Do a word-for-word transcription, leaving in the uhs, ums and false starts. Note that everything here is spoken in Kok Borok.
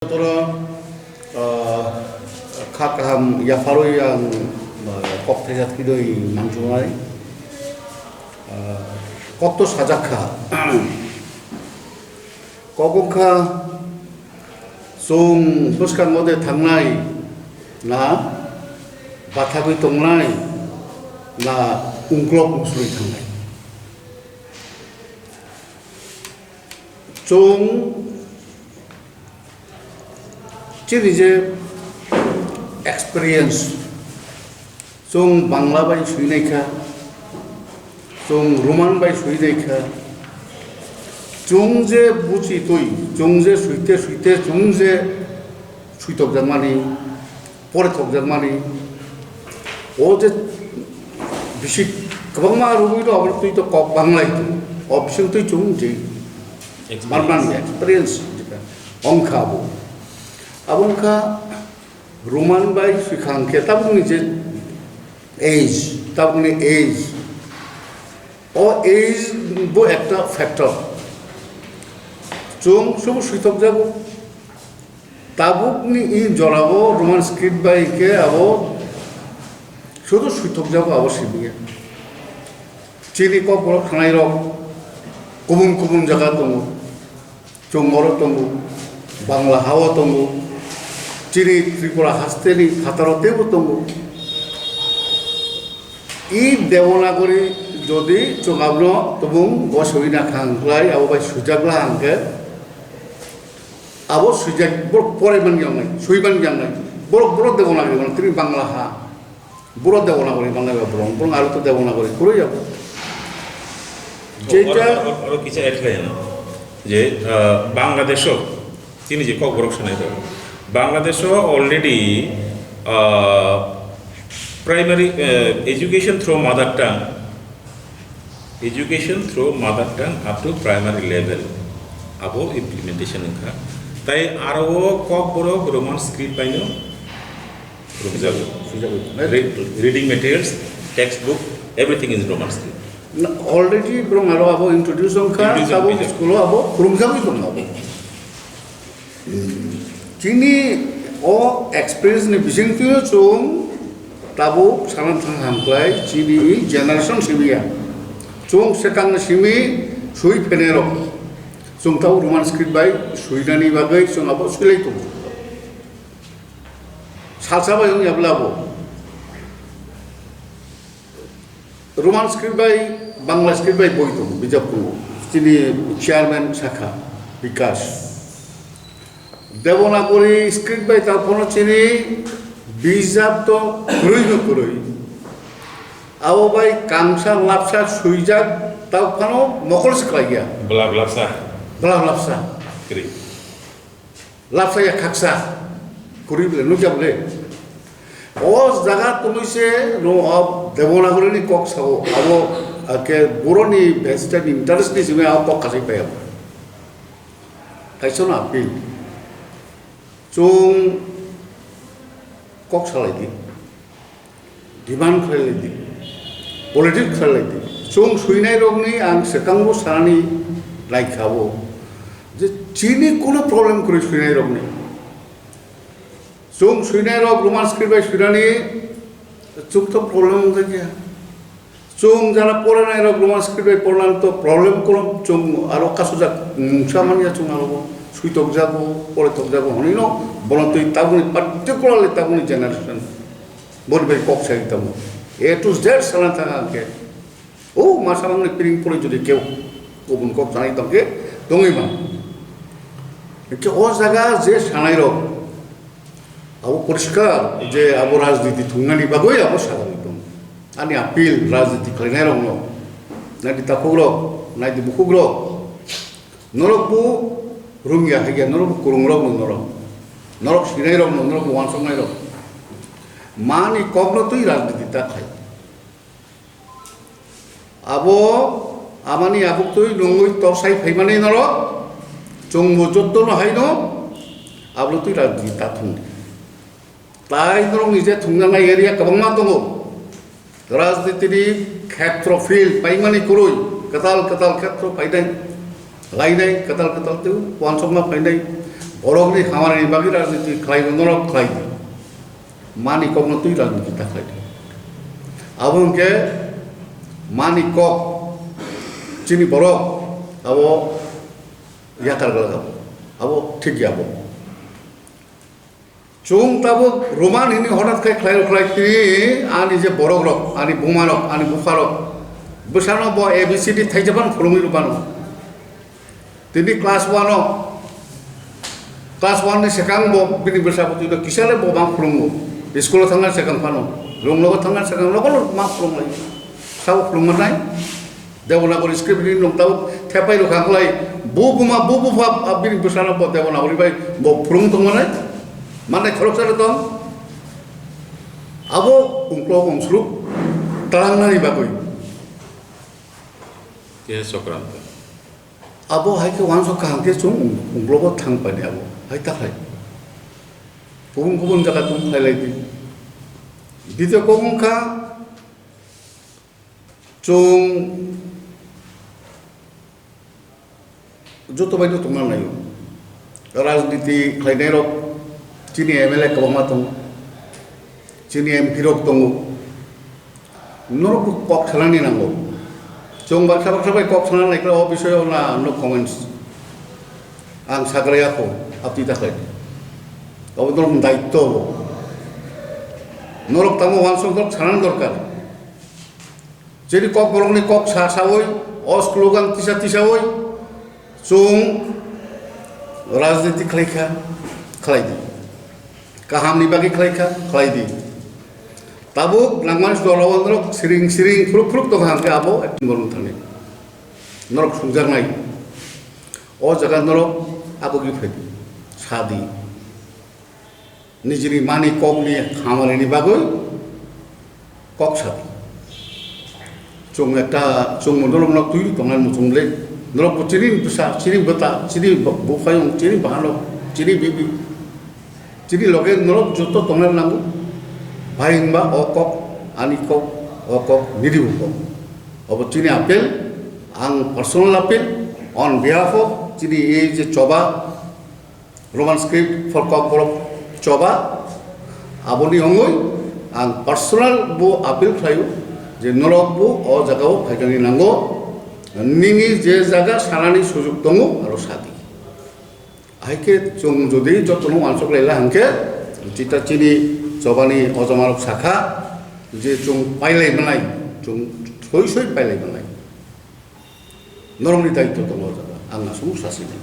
Toro, ah, kha kaham yapharwi ang, ah, kok thaisa thwidoi manchungnai. Ah, kok to sajak kha. Kok wngkha chwng bwskango de thangnai na bathagwi tongnai na ungklok muchungwi thangnai. Chwng chini je experience, chwng Bangla bai swi nai kha, chwng Roman bai swi nai kha, chwng je buchi twi, chwng je swite swite, chwng je switok jakmani, pore thokjakmani, o je bisi kwbangma rwgwi rw, abo twi to kok banglai to, o bising twi chwng je Experience. Manmani experience wngkha abo. Abo wngkha Roman bai swikha hwnkhe tabukni je age, tabukni age, o age bo ekta factor. Chwng subu switokjago. Tabukni i jorao Roman script bai khe abo sudu switokjago abo simi ya. Chini kokborok thanairok kubun kubun jaga tongo, chwng oro tongo, Bangla hao tongo, chini Tripura hasteni phataro teibo tongo. I Devanagari jodi chwng abono tubung gosoi na kha hwnkhlai abo bai swijak la hwnkhe, abo swijak borok porai man yang nai, swi man yang nai. Borok, borok Devanagari mano, tini Bangla ha. Borok Devanagari manai ba borok, borok aro to Devanagari kwrwi ya. Oro, Jeita oro, oro kisa add khlai ano. Je, ah, Bangladesh o, tini je kokborok sanai jago. Bangladesh o already, ah, primary, ah, education through mother tongue, education through mother tongue up to primary level abo implementation wngkha. Tai aro o kokborok Roman script baino phwrwngjago. Swijagwi. Re-, reading materials, textbook, everything is Roman script. Na, already borok aro abo introduce wngkha, Introduce tabuk wngkha. School o abo phwrwngjagwi tongo abo. Chini o experience ni bisingtwi chwng tabuk salam thang hamklai chini generation simi ya. Chwng swkang ni simi swi phenai rok. Chwng tabuk Roman script bai swinani bagwi chwng abo swilai tongo. Salsa bai wngya bwlabo. Roman script bai Bangla script bai boi tongo, bijap tongo. Chini chairman sakha, Bikash. Devanagari script bai ta phano chini bijap to kwrwi no kwrwi. Abo bai kamsa lapsa swijak ta phano mokol se khlaiya. Bwlap lapsa. Bwlap lapsa. Kwrwi. Lapsa ya khaksa, kwrwi bole, nukya bole. O jaga tongwi se no o Devanagari ni kok sao, abo, ah, ke boroni vested interest ni simi abo kok khasai pai abo. Kaisa no appeal. Chwng kok salai di. Demand khlai lai di, politics khlai lai di. Chwng swinai rokni ang swkangbo sanani laikha bo je chini kuno problem kwrwi swinai rokni. Chwng swinai rok Roman script bai swinani chwng to problem wngjakya. Chwng jara poranai rok Roman script bai poranani to problem kwrwi chwng aro kasujak mungsa manya chwng aro bo switok jago, poretok jago hwnwi no bono twi tabukni particularly tabukni generation. Boni bai kok sai tongo. A to Z sana thang ang khe. O masa mangni piring pori jodi keu kubun kok sanai tong khe tongwi man. Khe o jaga je sanai rok abo poriskar je abo rajniti thungnani bagwi abo sagwi tong. Ani appeal rajniti khlainai rok no. Nai di takhuk rok, nai di bukhuk rok. Norok bo rungya haiya, norok bo kwrwng rok no norok. Norok sinai rok no, norok bo wansoknai rok. Mani kok no twi rajniti ta khai. Abo amani abuk twi nungwi torsai phaimani norok. Chwngbo jotto no haino abo twi rajniti ta thung. Tai norokni je thungjaknai area kwbangma tongo. Rajnitini khetro field paimani kwrwi, kwtal kwtal khetro phainai, lainai, kwtal kwtal tei uansukma phainai. Borokni hamani bagwi rajniti khlai rw norok khlai di. Mani kokno twi rajniti ta khlai di. Abo hwnkhe mani kok chini borok abo yakar glak abo. Abo thik ya abo. Chwng tabuk Roman hini hothat khai khlai rw khlai tini ani je borok rok, ani buma rok, ani bupha rok bwsano bo A B C D thaijabang phulungwi rw bano. Tini class one o, class one ni sekang bo bini bwsa bo twi kisa le bo bang phulungo. School o thangna sekang phano, rung nogo thangna sekang nogo no ma phulung lai. Sabo phulung manai. Devanagari script ni nung tau thepai rw kha khlai. Bu buma bu bupha bini bwsano bo Devanagari bai bo phulung tong manai. Manai khoroksa rw tong. Abo ungklok ungsluk talangnani bagwi. Khe Sokrangta. Abo hai khe uansuk kaham khe chwng ung-, ungklogo thang paini abo. Hai ta khai. Kubun kubun jaga tong khlai lai di. Dite kok wng kha chwng joto bai no tongna naio. Rajniti khlainai rok chini M L A kwbangma tongo. Chini M P rok tongo. Norok kok sanani nango. Chwng baksa baksa bai kok sana nai khe o bisoyo na no comments. Ang sagra ya kho, apni ta khlai. Abo norok daitto bo. Norok tamo uansuk norok sanani dorkar. Chini kok borokni kok sa sawi, o slogan tisa tisawi, chwng rajniti khlai kha, khlai di. Kahamni bagwi khlai kha, khlai di. Tabuk nangmani dolo o norok siring siring phuluk phuluk tongkha hwnkhe abo acting borok thani. Norok sungjaknai. O jaga norok abogwi phai di. Sa di. Nijini mani kokni hamanini bagwi kok sa di. Chwng ekta chwng norok no twi tongnai muchung le. Norok bo chini bwsa, chini bwta, chini bu-, buphayung, chini bahanok, chini bibi. Chini loge norok joto tongna nango. Bai hwnba o kok, ani kok, o kok, nini bo kok. Obo chini appeal, ang personal appeal on behalf of chini ei je choba, Roman script for kok borok choba, aboni wngwi ang personal bo appeal khlaio je norok bo o jagao phaikani nango, nini je jaga sanani sujuk tongo aro sadi. Hai khe chwng jodi jotono uansuk laila hwnkhe, chita chini chobani ojomarok sakha je chwng pailai manai, chwng soi soi pailai manai. Norokni daitto tongo o jaga, ang aswk sasini.